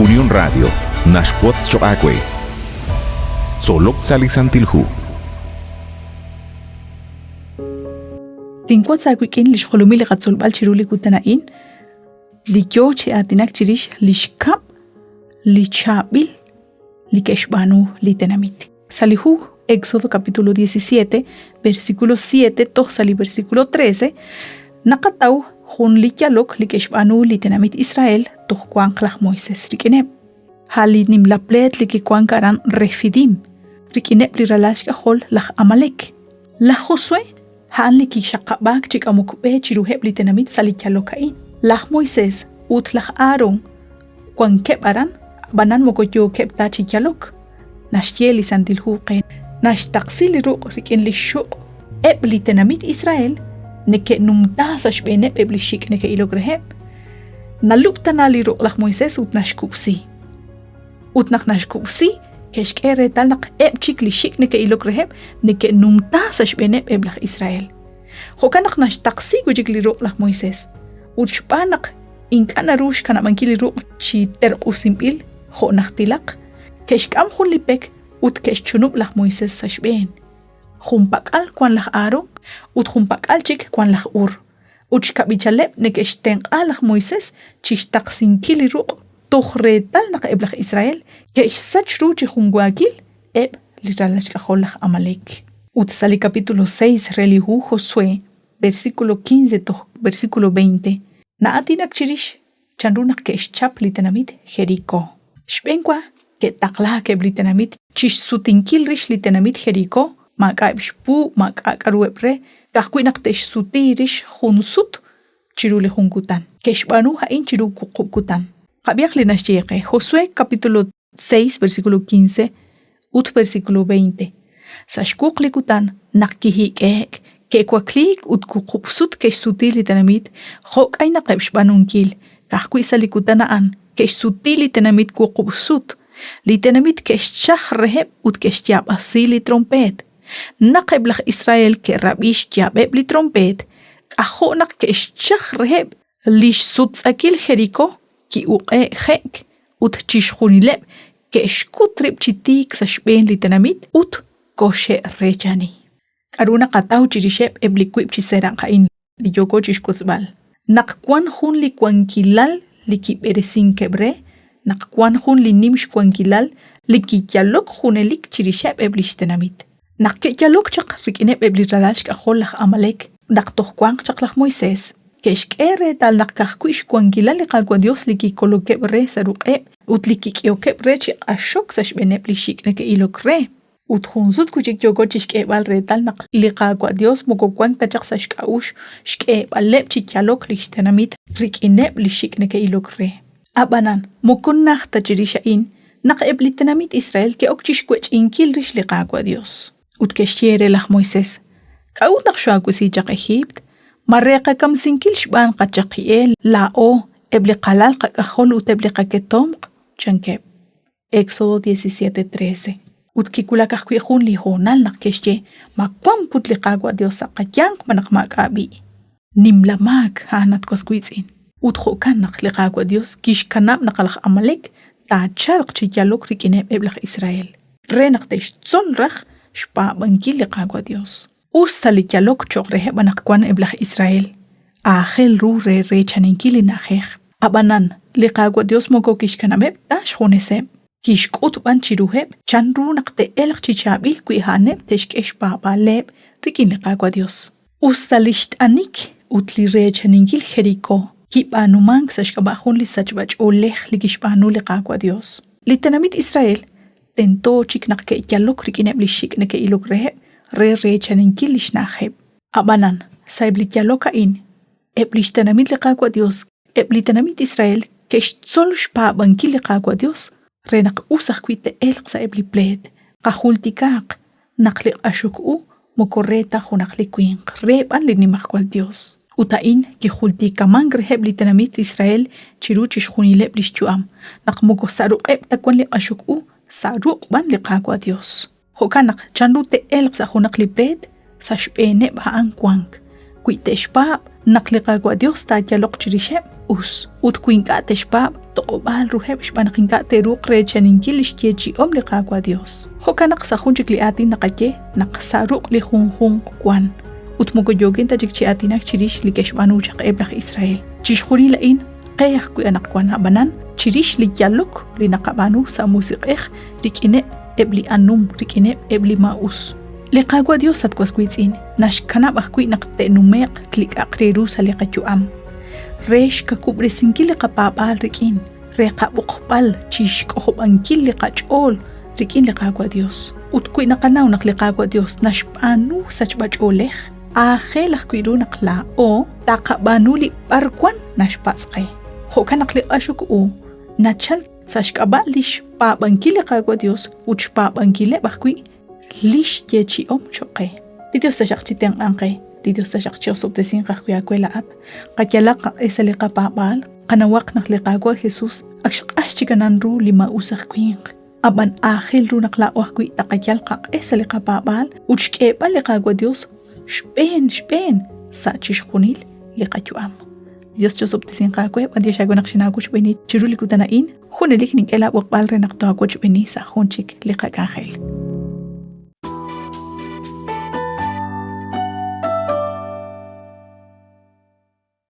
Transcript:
Unión Radio naxwotz choq' aawe. Tzolok sa' li Santil Hu. Tinwotz aawik'in li xjolomil li qatzolb'al chiru li kutan a'in li yoo chi aatinak chirix li xkab' li chaab'il li ke'xb'aanu li tenamit. Sa' li hu Éxodo capítulo 17, versículo 7 toj sa' li versículo 13, naqataw jun li yalok li ke'xb'aanu li tenamit Israel toj wanq laj Moisés rik'ineb'. A' li nimla pleet li kiwank aran Refidim, rik'ineb' li ralal xk'ajol laj Amalek. Laj Josué a'an li kixaqab'aak chi k'amok b'e chiruheb' li tenamit sa' li yalok a'in. Laj Moisés ut laj Aarón wankeb' aran, ab'anan moko yookeb' ta chi yalok. Naxye li Santil Hu qe, naxtaqsi li ruq' rik'in li xxuq' eb' li tenamit Israel neke'numta sa' xb'eeneb' eb' li xik' neke'ilok reheb'. Nalub' tana li ruq' laj Moisés ut naxkub'si. Ut naq naxkub'si, ke'xk'e reetal naq eb' chik li xik' neke'ilok reheb' neke'numta sa' xb'eeneb' eb' laj Israel. Jo'kan naq naxtaqsi wi' chik li ruq' laj Moisés. Ut xb'aan naq ink'a' naru xkanab'ankil li ruq' chi terq'usinb'il jo' najtilaq, ke'xk'am jun li pek ut ke'xchunub' laj Moisés sa' xb'een. Junpak'al wank laj Aarón ut junpak'al chik wank laj Hur, ut xkab'ichaleb' neke'xtenq'a laj Moisés chi xtaqsinkil li ruq' toj reetal naq eb' laj Israel ke'xsach ru chi junwaakil eb' li ralal xk'ajol laj Amalek. Ut sa' li capítulo 6 re li hu Josué, versículo 15 toj versículo 20, na'aatinak chirix chanru naq ke'xchap li tenamit Jericó. Xb'eenwa ke'taqlaak eb' li tenamit chi xsutinkil rix li tenamit Jericó, maak'a'eb' xpuub', maak'a' k'aruheb' re, ka'ajwi' naq te'xsuti rix jun sut chiru li jun kutan. Ke'xb'aanu a'in chiru wuqub' kutan. Qab'ihaq li naxye qe Josué capítulo 6 versículo 15 ut versículo 20. Sa' xwuq li kutan naq kihik'e'k, ke'wakliik ut wuqub' sut ke'xsuti li tenamit jo' k'aynaqeb' xb'aanunkil, ka'ajwi' sa' li kutan a'an ke'xsuti li tenamit wuqub' sut. Li tenamit ke'xchaj reheb' ut ke'xyaab'asi li trompeet. Naq eb' laj Israel ke'rab'i xyaab'eb' li trompeet, k'ajo' naq ke'xchaj reheb' Li xsuttz'akil Jerikó ki'uq'e'je'k ut chixjunileb' ke'xkut rib' chi tiik sa' xb'een li tenamit ut koxe'reechani. K'aru naqataw chirixeb' eb' li wiib' chi seeraq' a'in li yooko chi xwotzb'al? Naq wank jun li wankilal li kib'eresinkeb' re, naq wank jun li nim xwankilal li kiyalok junelik chirixeb' eb' li xtenamit. Naq ke'yalok chaq rik'ineb' eb' li ralal xk'ajol laj Amalek naq toj wanq chaq laj Moisés, ke'xk'e reetal naq ka'ajwi' xwankilal li Qaawa' Yos li kikolokeb' re sa' ruq'eb' ut li kik'ehokeb' re chi q'axok sa' xb'eeneb' li xik' neke'ilok re. Ut jun sut wi' chik yooko chi xk'eeb'al reetal naq li Qaawa' Yos moko wank ta chaq sa' xk'a'uxl xk'eeb'aleb' chi yalok li xtenamit rik'ineb' li xik' neke'ilok re. Ab'anan, moko najt ta chirix a'in naq eb' li tenamit Israel ke'ok chi xwech'inkil rix li Qaawa' Yos. Ut ke'xye re laj Moisés, K'a'ut naq xaawisi chaq Ejiipt? Ma re qakamsinkil xb'aan qachaqi'eel laa'o, eb' li qalal qak'ajol ut eb' li qaketomq? chankeb'. Éxodo 17:13. Ut kiwulak ajwi' jun li hoonal naq ke'xye, Ma wank put li Qaawa' Yos sa' qayanq malaj maak'a' b'i'? Nimla maak a'an, at was wiitz'in. Ut jo'kan naq li Qaawa' Yos kixkanab' naq laj Amalek taachalq chi yalok rik'ineb' eb' laj Israel, re naq te'xtzol raj xpaab'ankil li Qaawa' Yos. Us ta li yalok cho'q reheb' anaqwan eb' laj Israel aajel ru re reechaninkil li na'ajej, ab'anan li Qaawa' Yos moko kixkanab'eb' ta xjuneseb', kixk'ut b'an chiruheb' chanru naq te'elq chi chaab'il wi a'aneb' te'xk'e xpaab'aaleb' rik'in li Qaawa' Yos. Us ta li xt'anik ut li reechaninkil Jerikó kib'aanumank sa' xk'ab'a' jun li sachb'ach'oolej li kixb'aanu li Qaawa' Yos, li tenamit Israel tento chik naq ke'yalok rik'ineb' li xik' neke'ilok reheb' re reechaninkil li xna'ajeb'. Ab'anan, sa'eb' li yalok a'in, eb' li xtenamit li Qaawa' Yos, eb' li tenamit Israel ke'xtzol xpaab'ankil li Qaawa' Yos re naq us ajwi' te'elq sa'eb' li pleet. Qajultikaaq naq li q'axok u moko re ta junaq li winq, re b'an li Nimajwal Yos. Ut a'in kijultikamank reheb' li tenamit Israel chiru chixjunileb' li xyu'am, naq moko sa' ruq'eb' ta wank li q'axok u, sa' ruq' b'an li Qaawa' Yos. Jo'kan naq chanru te'elq sa' junaq li pleet, sa' xb'eeneb' a'an wank. Wi te'xpaab' naq li Qaawa' Dios taayaloq chirixeb', us. Ut wi ink'a' te'xpaab', toq'ob'aal ruheb' xb'aan naq ink'a' te'ruuq reechaninkil lix yeechi'om li Qaawa' Dios. Jo'kan naq sa' jun chik li aatin naqaye naq sa' ruq' li junjunq wan. Ut moko yookin ta chik chi aatinak chirix li ke'xb'aanu chaq eb' laj Israel. Chixjunil a'in qe ajwi' anaqwan, a'b'anan chirix li yalok li naqab'aanu sa' musiq'ej rik'ineb' eb' li anum, rik'ineb' eb' li maa'us. Li Qaawa' Dios, at was wiitz'in, naxkanab' ajwi' naq te'nume'q li k'a'aq re ru sa' li qayu'am, re xkawub'resinkil li qapaab'aal rik'in, re qab'oqb'al chixk'ojob'ankil li qach'ool rik'in li Qaawa' Dios. Ut wi naqanaw naq li Qaawa' Dios naxb'aanu sachb'a-ch'oolej, aajel ajwi' ru naq laa'o taqab'aanu li b'arwan naxpatz' qe. Jo'kan naq li q'axok u nachal sa' xk'ab'a' lix paab'ankil li Qaawa' Dios ut xpaab'ankileb' ajwi' lix yeechi'om choq' qe. Li Dios taxaq chitenq'anq qe, li Dios taxaq chi'osob'tesinq ajwi' aawe laa'at. Qayalaq qaq'e sa' li qapaab'aal, qanawaq naq li Qaawa' Jesus ak xq'ax chik anan ru li maa'us aj winq. Ab'an aajel ru naq laa'o ajwi' taqayal qaq'e sa' li qapaab'aal ut xk'eeb'al li Qaawa' Dios xb'een xb'een sa' chixjunil li qayu'am. Dios chosob'tesinq aawe, b'antiox aawe naq xinaawochb'eeni chiru li kutan a'in. Junelik nink'e laab'oqb'al re naq toowochb'eeni sa' jun chik li qak'anjel.